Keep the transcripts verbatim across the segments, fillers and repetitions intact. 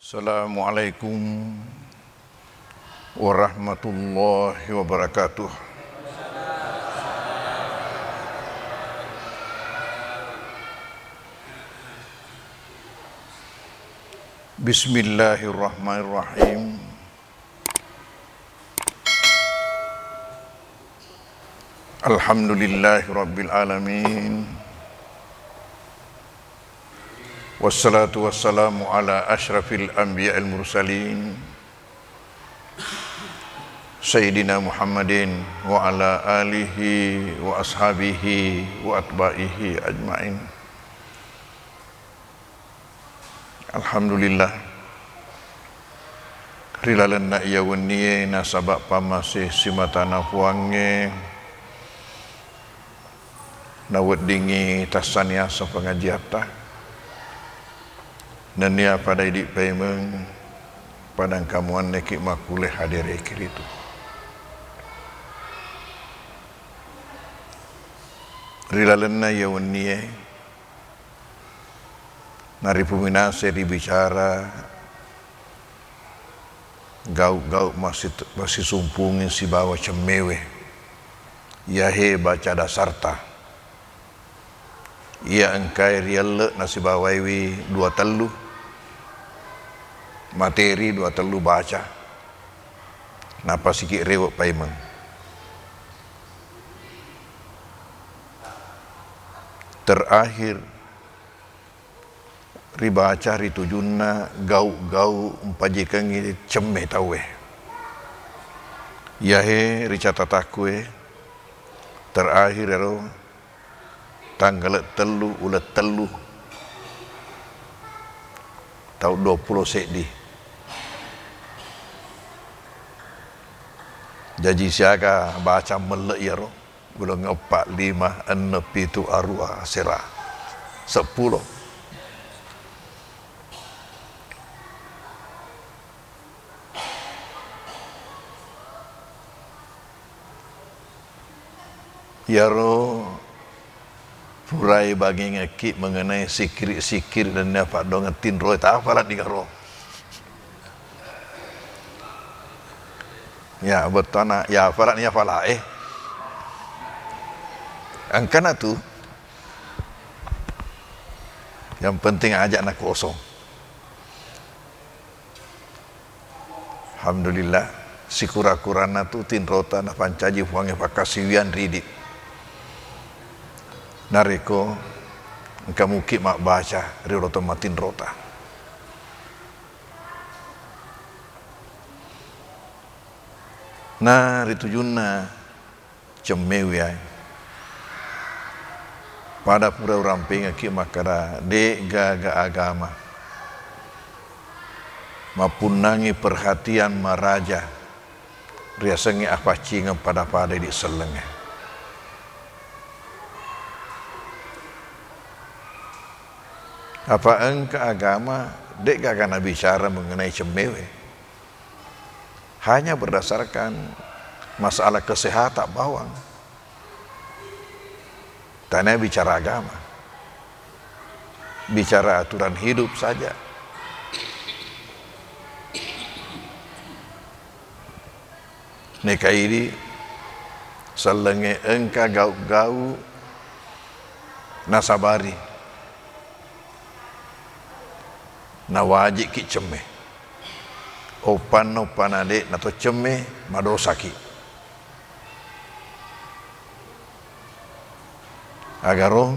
Assalamualaikum warahmatullahi wabarakatuh. Bismillahirrahmanirrahim. Alhamdulillahi rabbil alamin. Wassalatu wassalamu ala asyrafil anbiya'il mursalin, Sayyidina Muhammadin wa ala alihi wa ashabihi wa atba'ihi ajmain. Alhamdulillah, ri lalenna iya wennie nasaba pammase simatana Puangnge, naweddingngi tassaniasa pengajiatta. Nennia pada idi paimeng, pada engka muanneki makkulle hadireki ritu. Ri lalenna iya wennie, naripuminase ribicara gau-gau massit-, massisumpungi sibawa cemmewe. Iyahe baca dasarta. Iya engkae rielle nasibawaiwi dua tellu materi, dua tellu baca. Napasiki rewe paimeng. Terakhir ribaca ri tujunna gau-gau mpajekengngi cemme tauwe. Iyahe ri catatakkue terakhir ero tanggale tellu uleng tellu taung dua pulo seddi. Jaji siaga baca melle iyaro? Uleng eppa, lima, enneng, pitu, arua, asera, seppulo. Iyaro purai bangingekki mengenai sikkiri-sikkiri nennia paddoangeng tinroe, tafala digaro. Ya, bettuanna, ya, fala, ya, fala, eh. Engkana tu, yang penting aja na kosong. Alhamdulillah, sikura-kuranna tu tinrota napancaji Puangnge pakkasiwiang ridi. Narekko engka muki mabbaca ri olo to matinrota. Na ri tujunna cemmewe ae. Pada pura urampengekki makkada, de'gaga agama mappunnangi perhatian maraja riasengnge apaccingeng pada-pada idi sellengnge. Apa engka agama de'gaga nabicara mengenai cemmewe. Hanya berdasarkan masalah kesehatan bawang. Tania bicara agama. Bicara aturan hidup saja. Neka idi sellengnge engka gau-gau nasabari. Nawajikki cemme. Oppanna, oppanna de' nato cemme, madosaki. Agaro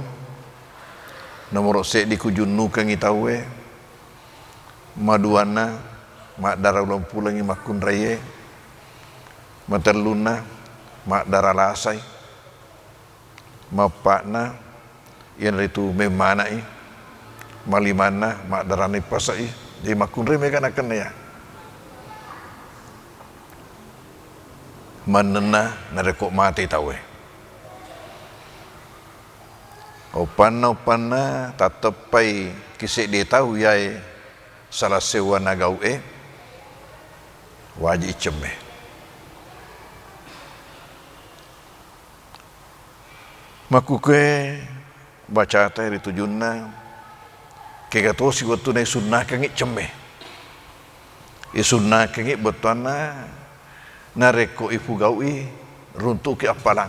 nomoro seddi kujunnukengngi tauwe, maduanna maddara uleng pulengngi makkunraie, matellunna maddara lasai, maeppa'na iyanaritu memmana'i, malimanna maddarani pase'i. Jadi makkunrai mega nakenna iya. Mannenna narekko mate tauwe. Oppanna-oppanna tatteppai ki seddi tau iyae sala sewwana gau'e, waji cemme. Makkukue bacata ri tujunna, kega tosi wettu naisunnakeng cemme. Isunnakengngi bettuanna narekko ipugau'i, runtu'ki appalang.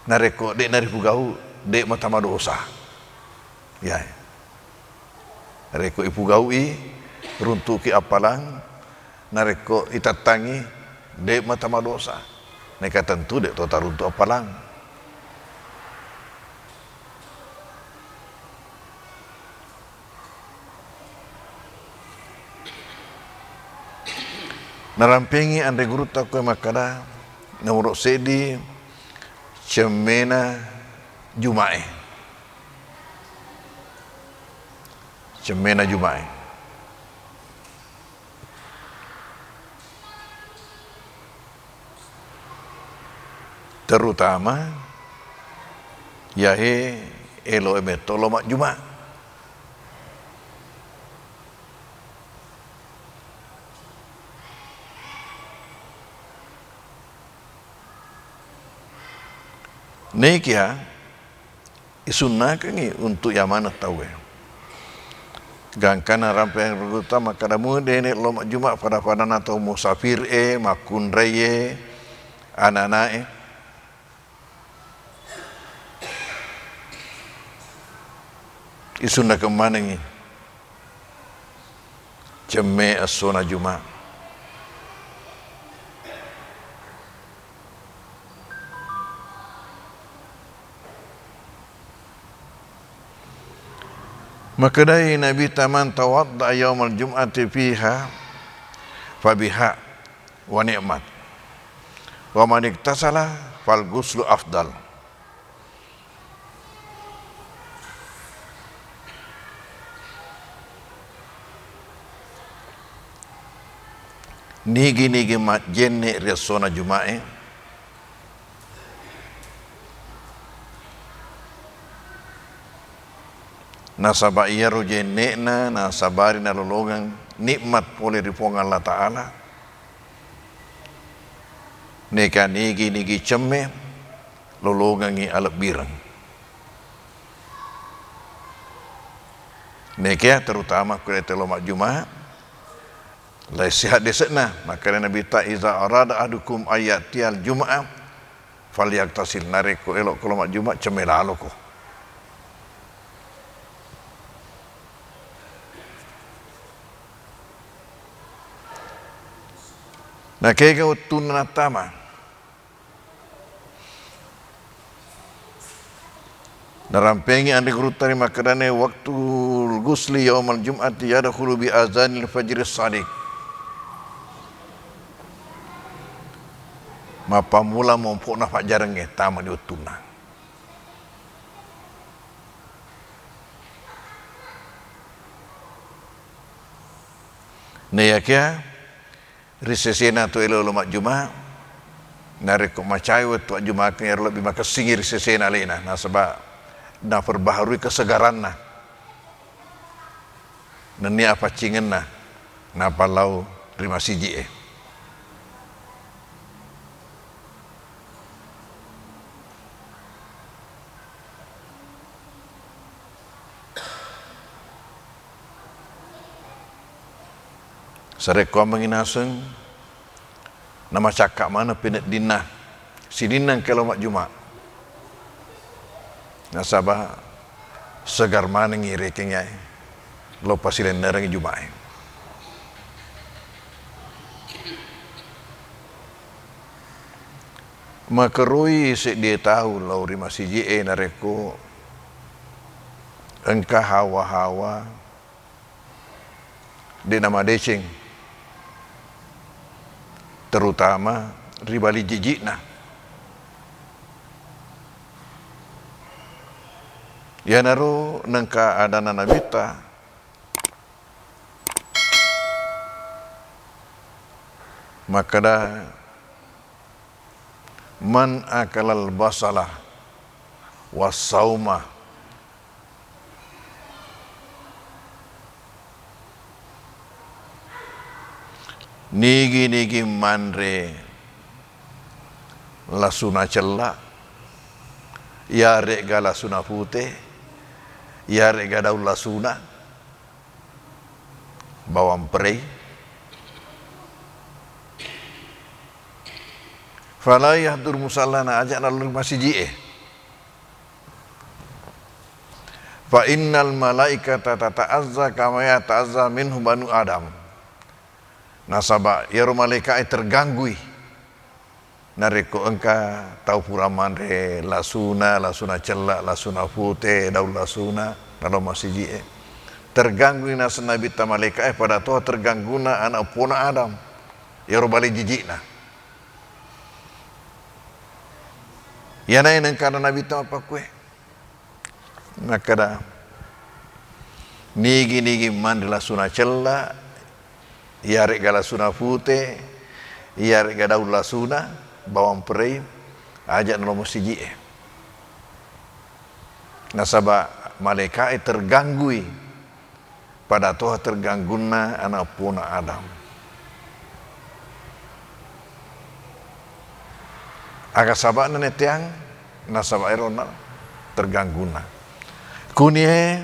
Narekko de'na ripugau, de' matama dosa. Iyae. Rekko ipugau'i, runtu'ki appalang, narekko itattangngi, de' matama dosa. Neka tentu de' to taruntu' appalang. Narampengngi anre gurutta koe makkada, nomoro seddi, cemmena Juma'e. Cemmena Juma'e. Terutama iyahe elo'e metto lo majjuma. Nekia isunnakengngi untu' iya maneng tauwe. Gangkanna rampeng anre gurutta makkada, mu dene' lo majjuma pada-padanna tau musafir e, makkunrai e, ana'-ana' e. Isunnakeng manengngi cemme essona Juma'. Makkedai Nabitta, "Man tawadda'a yaumal jum'ati fiha fabiha wa ni'mat. Wa man iktasala fal ghuslu afdal." Nigi-nigi majjenne' ri essona Juma'e, nasaba' iyaro jenne'na nasabari nalolongeng nikmat pole ri Puang Allah Ta'ala. Neka nigi-nigi cemme, lolongengngi alebbireng. Nekea terutama ku tette lo majjuma, lai sehat dese'na. Makkeda Nabitta, "Iza arada ahadukum ayyatiyal jum'ah, falyaktasil." Narekko elo'ko lo majjuma, cemme laloko. Nakega wettunna nattama? Narampengngi anre gurutta ri makkedana, "Waktul ghusli yaumal jum'ati yadkhulu bi azanil fajri shadiq." Mappammula mompo'na fajjarengnge, tama di wettunna. Naiyakiya ri sesena tu elo-elo majjuma, narekko macawe wettu ajjumakeng, ero lebbi makessingngi ri sesena alena, nasaba naperbaharui kesegaranna. Nennia apaccingenna napallau ri masiji'e. Sarekkuammengngi naseng, namacakka maneng peneddinna sininna engka lo majjuma. Nasaba segar manengngi rekengnge lo pasilennerengngi Juma'e. Makeroi seddie tau lao ri masiji'e narekko engka hawa-hawa de' namadeceng, terutama ri bali jiji'na. Iyanaro nengka adanna Nabitta, makkeda, "Man akalal basala wassauma." Nigi-nigi manre lasuna cella, iyare'ga lasuna pute, iyare'ga daung lasuna, bawang prei, Fala yahdur musallana, aja nalori masiji'e. Fa innal malaikata tata'azza kama yata'azza minhu banu Adam. Nasaba iyaro malaika'e terganggui narekko engka tau pura manre lasuna, lasuna cella, lasuna pute, daung lasuna, nalo masiji'e. Terganggui naseng Nabitta malaika'e, pada toha tergangguna ana eppona Adam. Iyaro bale jiji'na. Iyanae nengkana Nabitta mappakkue. Makkeda, nigi-nigi manre lasuna cella, iyare'ga lasuna pute, iyare'ga daung lasuna, bawang perei, aja nalo masiji'e. Nasaba malaika'e terganggui pada toha terganggunna ana eppona Adam. Aga saba'na neteang, nasaba erona terganggunna. Kunie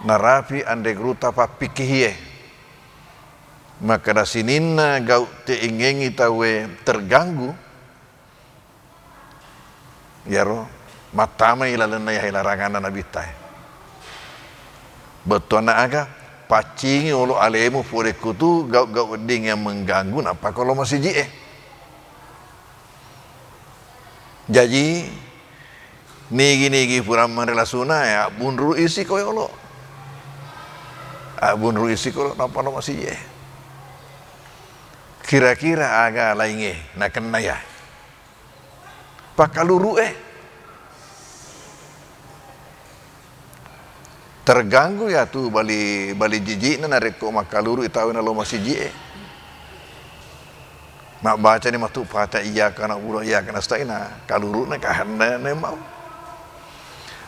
narapi anre guruta pappikkihie. Makkeda sininna gau te ingengi tauwe terganggu, iyaro mattamai lalenna iyahe laranganna Nabittae. Bettuanna aga? Paccingi olo alemu pole kutu gau-gau wedding yang mengganggu, nappa ko lo masiji'e. Jaji, nigi-nigi pura manre lasuna, ya, abbunrulu isi ko yolo. Abbunrulu isi ko yolo, nappa lo masiji'e. Kira-kira aga lainge nakenna ya? Pakkaluru'e. Terganggu ya tu bali, bali jiji'na narekko makkaluru'i tau nalo masiji'e. Mabbacani matu Fatihah, iyyaka na'budu wa iyyaka nasta'in, kaluru'na kahanna ne mau.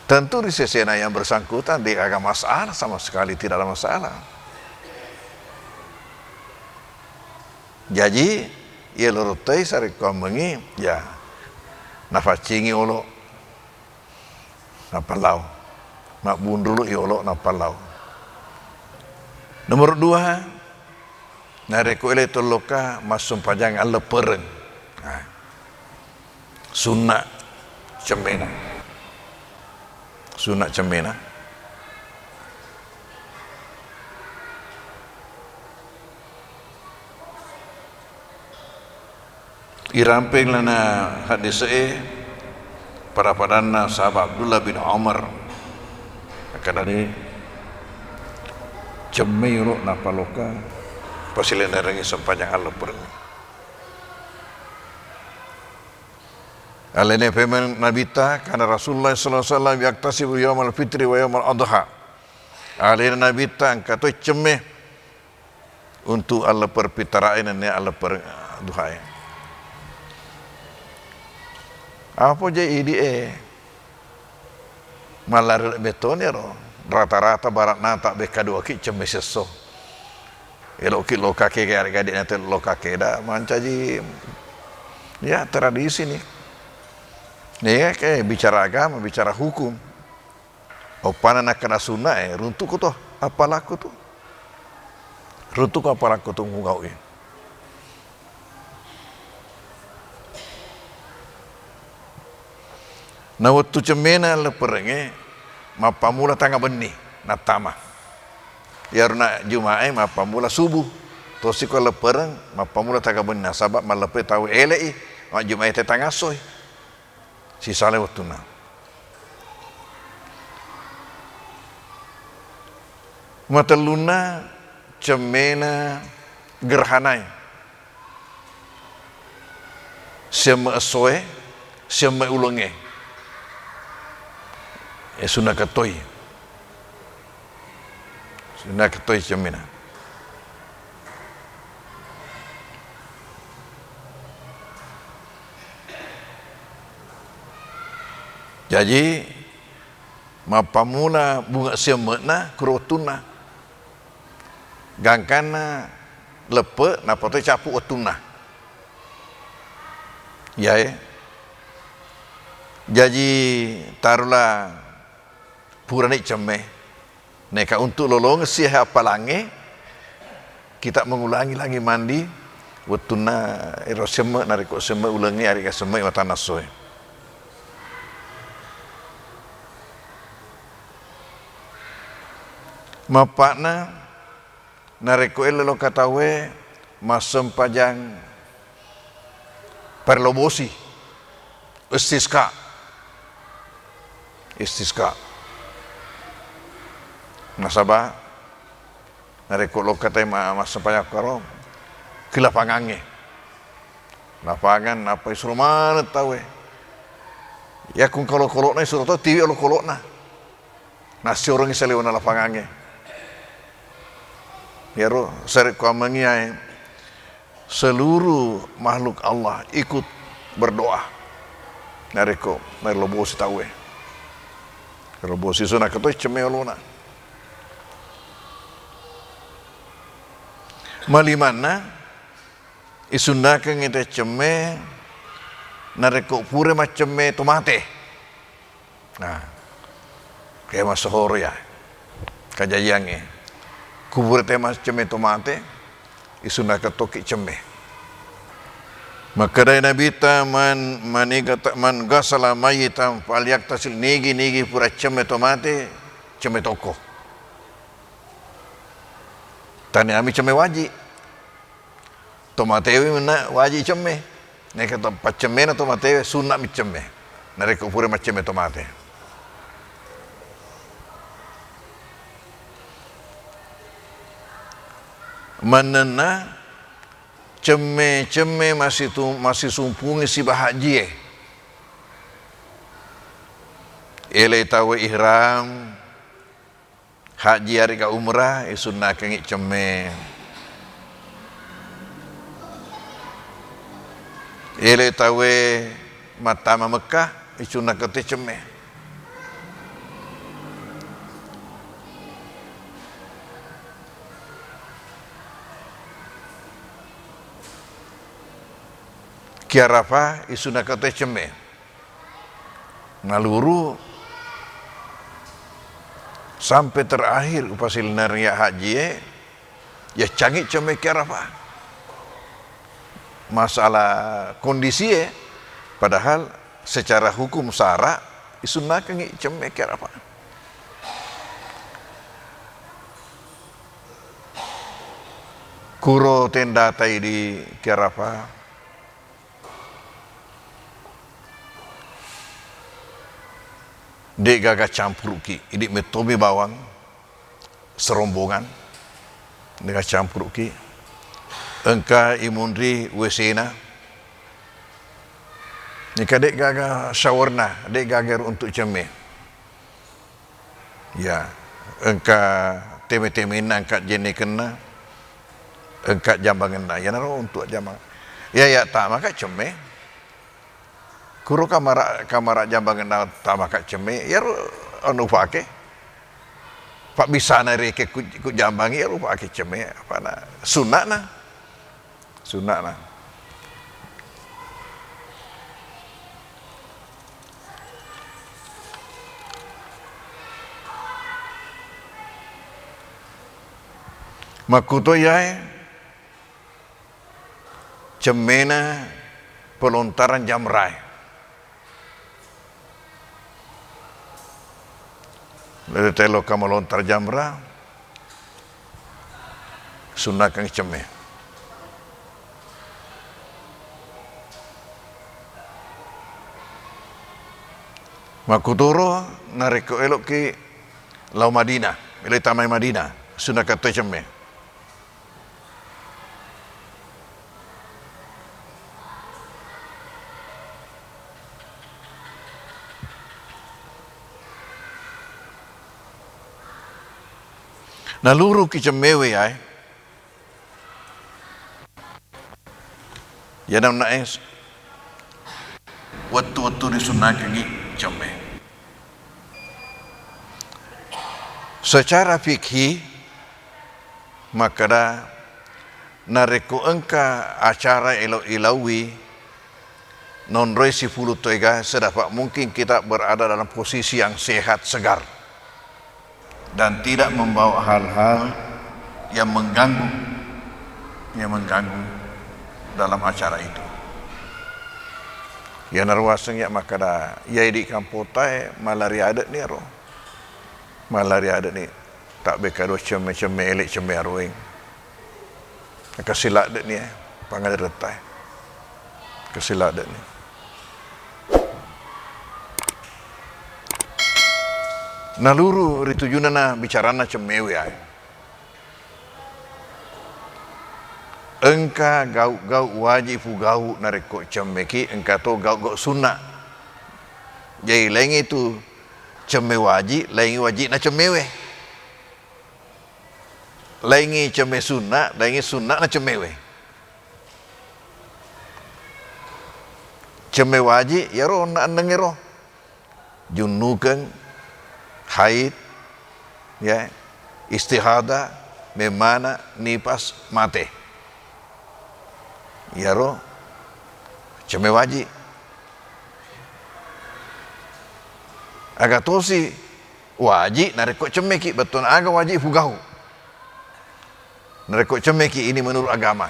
Tentu ri sesena yang bersangkutan de aga masalah, sama sekali tidak ada masalah. Jaji, iya lorottai sarekkuammengngi, ya, nafaccingi olo, nappa lao. Mabbunrulu i olo, nappa lao. Nomor dua, narekko ele tolloka, massumpajang alleppereng. Nah. Sunna cemmena. Sunna cemmena. Irampeng lana haddese'e pada-padanna sahabat Abdullah bin Umar. Akkadani cemmei olo napaloka pasilennerengngi sempajang alleppereng. Alena pemeng Nabitta, kana Rasulullah sallallahu alaihi wasallam yaktasibu yaumal fitri wa yaumal adha. Alena Nabitta engka to cemme untuk allepper pitarae nennia allepper duhae. Apa je idi e? Mallari lebbi toni ro, rata-rata barak nata bekka duaki cemme sesso. Eloki lokake ke, aregga de nate lokake da mancaji, ya, tradisi ni. Ni ke bicara agama, bicara hukum. Oppana nakkeda sunna e, runtuku to, appalakku tu. Runtuku appalakku tu mugau e. Na wettu cemmena lepperengnge mappammula tangnga benni nattama. Iyarona Jumae mappammula subuh. Tosi ko leppereng mappammula tangnga benni nasaba malleppe tau ele'i majjumae te tangassoi. Sisala wettunna. Matellunna cemmena gerhanae. Siamme essoe, siamme ulengnge. E, sunna kettoi. Sunna kettoi cemmena. Jaji, mappammula bunga siamme'na kuro wettunna. Gangkanna leppe, nappa toi cappu wettunna. Iyae. Jaji tarula purani cemme. Neka untuk lolongeng siha appalangnge, kita mengulangi lagi mandi, Wettunna ero semme, narekko semme ulengnge, arega semme matanna essoe. Mappa'na, narekko elo lokka tauwe massempajang parello bosi, istisqa. Istisqa. Nasaba narekko lokka tauwe ma-, massempajang karo ki lapangangnge. Lapangan, nappa isuro maneng tauwe. Yakko engka olokolo'na, isuro to tiwi olokolo'na. Nassioreng saliwenna lapangangnge. Iyaro sarekkuammengngi yae, seluruh makhluk Allah ikut berdoa. Narekko maelo bosi tauwe. Elo bosi sunna' to cemme olona. Malimanna, isunnakengngi tauwe cemme narekko pura maccemme to mate. Nah, ke masohoro ya kajajiangnge. Ku pura tauwe maccemme to mate, isunnakeng tokki cemme. Makkedai Nabitta, "Man, manigata-, man ghasala mayyitan falyaktasil," nigi-nigi pura cemme to mate, cemme tokko. Taniami cemme waji. To matewe menna waji cemme. Neka to paccemmena to matewe, sunna'mi cemme. Narekko pura maccemme to mate. Mannenna cemme-cemme masitu-, masisumpungi siba hajjie. Ele tauwe ihram, haji yarega umrah, isunnakengngi cemme. Ele tauwe mattama Mekkah, isunnakeng to cemme. Ki Arafah, isunnakeng to cemme. Naluru sampai terakhir upasilennereng iya hajjie, yaccangngi cemme ki Arafah. Masalah kondisie, padahal secara hukum sara isunnakengngi cemme ki Arafah. Kuro tendatai di ki Arafah, de'gaga campuruki, idi mettomi bawang serombongan, de'gaga campuruki. Engka imunri W C-na, nika de'gaga showerna, de'gaga ero untuk cemme. Ya, engka teme-temenna, engka jennekenna, engka jambangenna. Iyanaro untuk jambang. Ya, ya, tamaka cemme. Kuro kamara, kamara jambangenna tamaka cemme. Iyaro anu upake. Pabbissana rekeng ku, ku jambangi, iyaro upake cemme. Apana? Sunna'na. Sunna'na. Makkuto iyae cemmena pelontaran jamrae. Lete lokka malontar jamra, sunnakeng cemme. Makkutoro narekko eloki lao Madinah, eloi tamai Madinah, sunnakeng to cemme. Naluruki cemmewe yae. Iyana onna'e wettu-wettu risunnakengngi cemme. Secara fikhi makkeda, narekko engka acara elo-, ilauwi, nonroi sipulung toega, sedapat mungkin kita berada dalam posisi yang sehat, segar, dan tidak membawa hal-hal yang mengganggu, yang mengganggu. dalam acara itu. Iyanaro waseng iya makkeda, iya idi kampotae mala ri ade'ni ero. Mala ri ade'ni, tabbekka dua cemme-cemme ele cemme aroeng. Kasi ladde'ni, eh, pangaderettae. Kasi ladde'ni. Naluru ri tujunna na bicaranna cemmewe ae. Engka gau-gau waji pugau narekko cemmeki, engka to gau-gau sunna. Jadi laingngi tu cemme waji, laingngi waji'na cemmewe. Laingngi cemme sunna, laingngi sunna'na cemmewe. Cemme waji, iyaro onna ennengngero. Junnukeng, haid, ya, istihada, memmana, nipas, mate. Iyaro cemme waji. Aga tosi waji narekko cemmeki, bettuanna aga waji fugau. Narekko cemmeki ini menurut agama.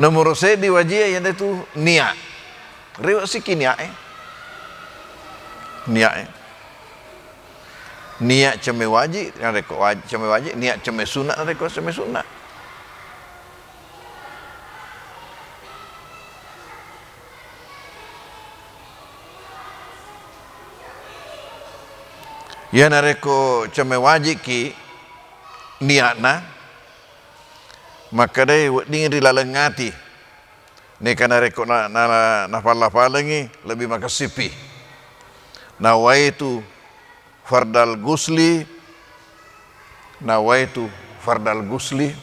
Nomoro seddi wajie iyanaritu nia. Rewe siki niae. Niae. Nia cemme waji, narekko waj-, cemme waji, nia cemme sunna, narekko cemme sunna. Iya narekko cemme wajiki nia'na, makkedai wedding ri laleng ati. Neka narekko na, na, na, nafalla-fallengngi, lebbi makessippi. Nawaitu fardal gusli, nawaitu fardal gusli,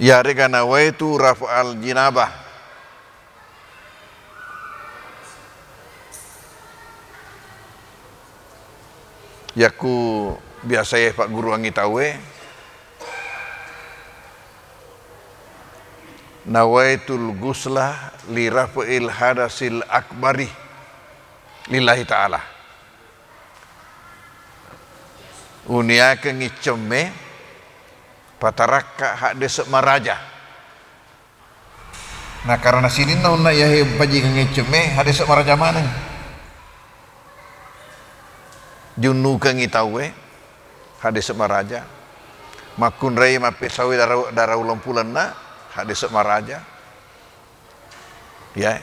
yarega nawaitu raf'al jinabah. Yakku biasae pagguruangngi tauwe, nawaitul ghusla li raf'il hadasil akbari lillahi ta'ala. Uniakengngi cemme patarakka haddese maraja. Na karena sininna onna iyahe mpajikengnge cemme, haddese maraja maneng. Junnukengngi tauwe, haddese maraja. Makkunrai mappesauwi dara, dara uleng pulenna, haddese maraja. Ya.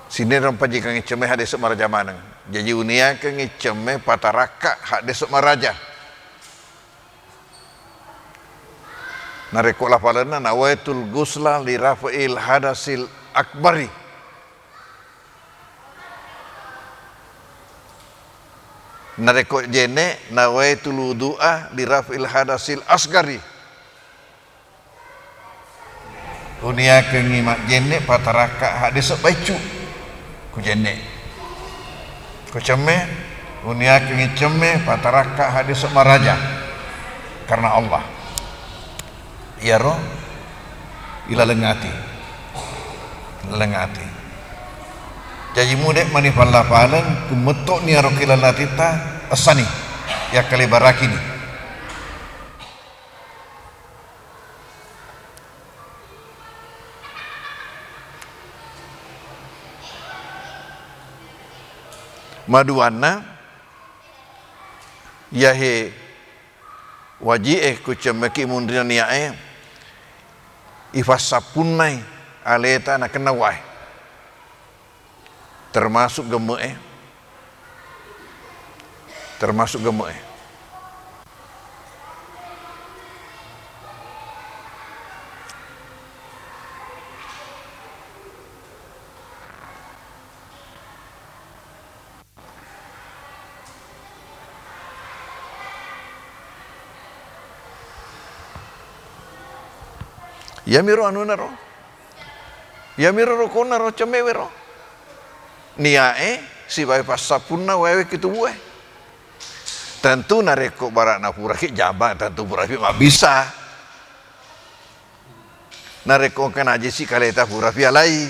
Sininna mpajikengnge cemme, haddese maraja maneng. Jaji uniakengngi cemme patarakka, haddese maraja. Narekko lafalenna, nawaitul ghusla li raf'il hadasil akbari. Narekko jenne, nawaitul wudu'a li raf'il hadasil asgari. Uniakengngi majjenne patarakka haddese baiccu. Ku jenne. Ku cemme, uniakengngi cemme patarakka haddese maraja karena Allah. Iyaro ilaleng ati. Ilaleng ati. Jaji mude mani falla-faleng, ku metto ni aro ki laleng atitta, essani. Yakkalebarakini. Maduanna, iyahe waji'e ku cemmeki munrina nia'e, ifassappunnai aleta nakenna wae. Termasuk gemme'e. Termasuk gemme'e. Iyamiro anunaro. Iyamiro rukuna ro cemmewero. Nia'e sibawa passappunna wae wekki tubue. Tentu narekko bara'na puraki jambang, tentu purapi mabbissa. Narekko engka najisi kaleta purapi alai.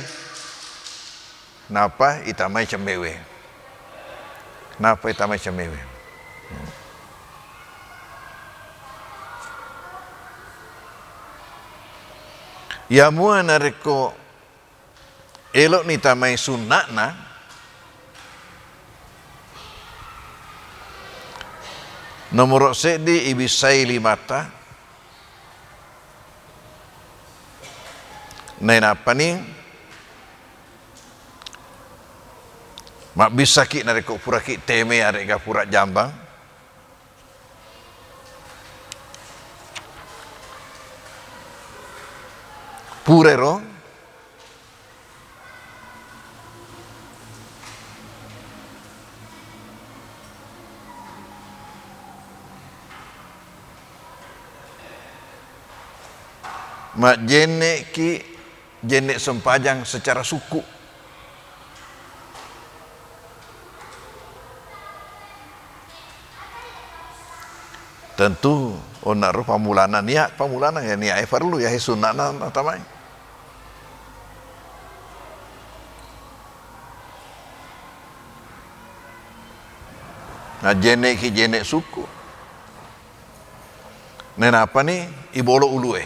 Nappa itamai cemmewe. Nappa itamai cemmewe. Yamua narekko elo'ni tamai sunna'na, nomoro seddi ibissai limatta, nainappani mabbissaki narekko puraki teme arega pura jambang. Purero majjenne'ki jenne sempajang secara sukku. Tentu onnaro pammulana nia, pammulana ya nia e farlu, ya he sunna'na natamai. Najjenne'ki jenne sukku. Nainapani ibolo ulue.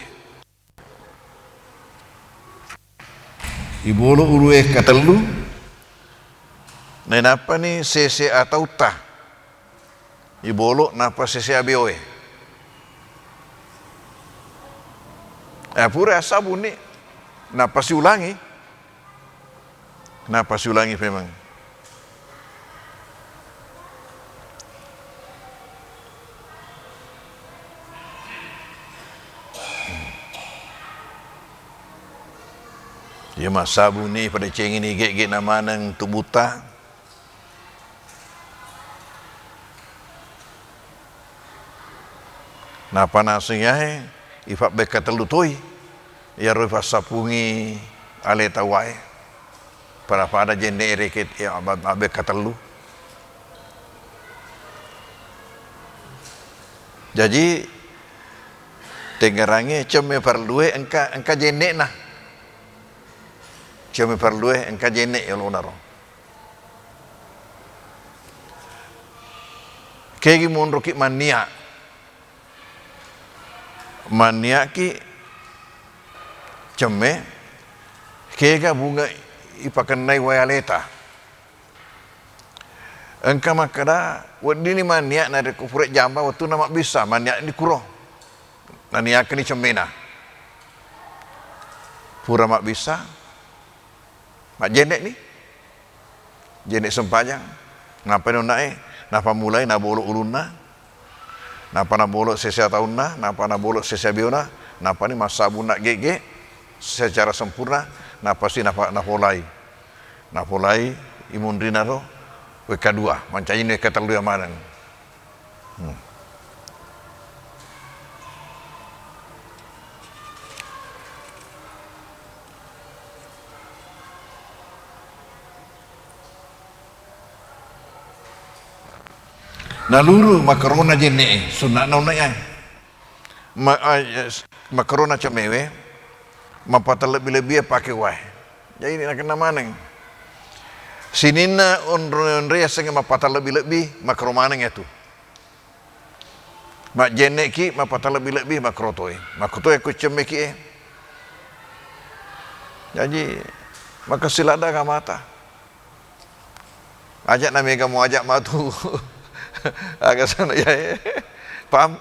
Ibolo ulue katellu, nainappani sese atautta. Ibolo nappa sese abeoe. Eh, pura assabuni, nappa siulangi. Nappa siulangi memang. Iya massabuni, pada cengini gek-gek na maneng tubutta. Nappa naseng yae ifabbekka tellu toi, iyaro ifassapungi aleta wae. Pada-pada jenne reket, ya, abbe-, abbekka tellu. Jaji, tengngerangnge cemme parellue engka, engka jenne'na. Cemme parellue engka jenne yolonaro. Kegi monroki mannia. Manniaki cemme, kega bunga ipakennai wae aleta. Engka makkeda, weddini mannia narekko pura jamba wettunna mabbissa, manniani kuro. Naniakeni cemmena. Pura mabbissa, majjenne'ni. Jenne sempajang. Nappa nonnae, napammulai nabolo ulunna. Nappa nabolo sese ataunna, nappa nabolo sese abeona, nappani massabunna gege secara sempurna, nappasi napa-, napolai. Napolai imunrinaro wekka dua, mancajini wekka tellu ya maneng. Hmm. Naluru makarona jenne'e, sunna'na unnai ai. Ma-, ai, eh, makarona cemmewe, mappatalebbi-lebbi e pake wae. Jadi nakenna maneng. Sininna onro-, onre yasengnge mappatalebbi-lebbi, makaro maneng iyatu. Majjenne'ki mappatalebbi-lebbi makrotoe. Makkutoi ko cemmeki e. Jaji, makessing ladde agamata. Aja na mega muaja matu. Aga sana ya, e. Paham?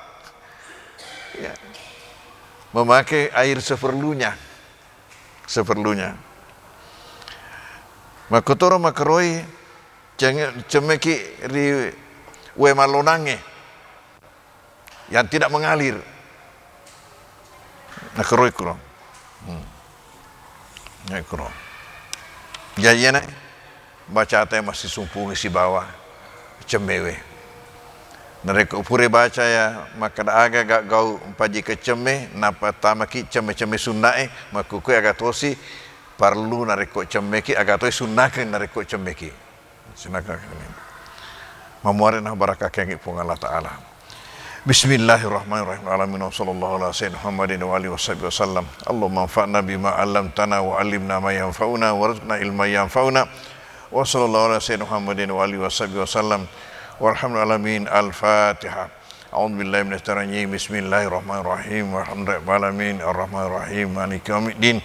Ya. Memakai air seperlunya. Seperlunya. Makkutoro makaroi cenge-, cemmeki ri wae mallonangnge yang tidak mengalir. Nakaroi kuro. Hmm. Nakaroi kuro. Jaji iyana bacata massisumpungi sibawa cemmewe. Narekko pura baca ya makkeda aga ga-, gau mpajikeng cemme, nappa tamaki cemme-cemme sunnae, makkukue aga tosi parellu narekko cemmeki, aga toi sunnakeng narekko cemmeki. Silakan. Mamuare na barakah kengi Puang Allah Ta'ala. Bismillahirrahmanirrahim. Alamin wa sallallahu ala sayyidina Muhammadin wa alihi wa sahbihi wa sallam. Allahumma anfa'na bima 'allamtana wa 'allimna ma yanfa'una warzuqna ilman yanfa'una. Wa sallallahu ala sayyidina Muhammadin wa alihi wa sahbihi wa sallam. Warhamna alamin. Al-Fatihah. A'udzu billahi minasyaitonir rajim. Bismillahirrahmanirrahim. Alhamdulillahi rabbil alamin. Arrahmanirrahim. Maliki yaumiddin.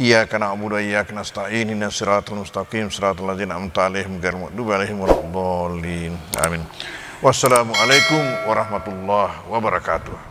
Iyyaka na'budu wa iyyaka nasta'in. Ihdinas siratal mustaqim. Siratal ladzina an'amta 'alaihim ghairil maghdubi 'alaihim waladdallin. Amin. Wassalamualaikum warahmatullahi wabarakatuh.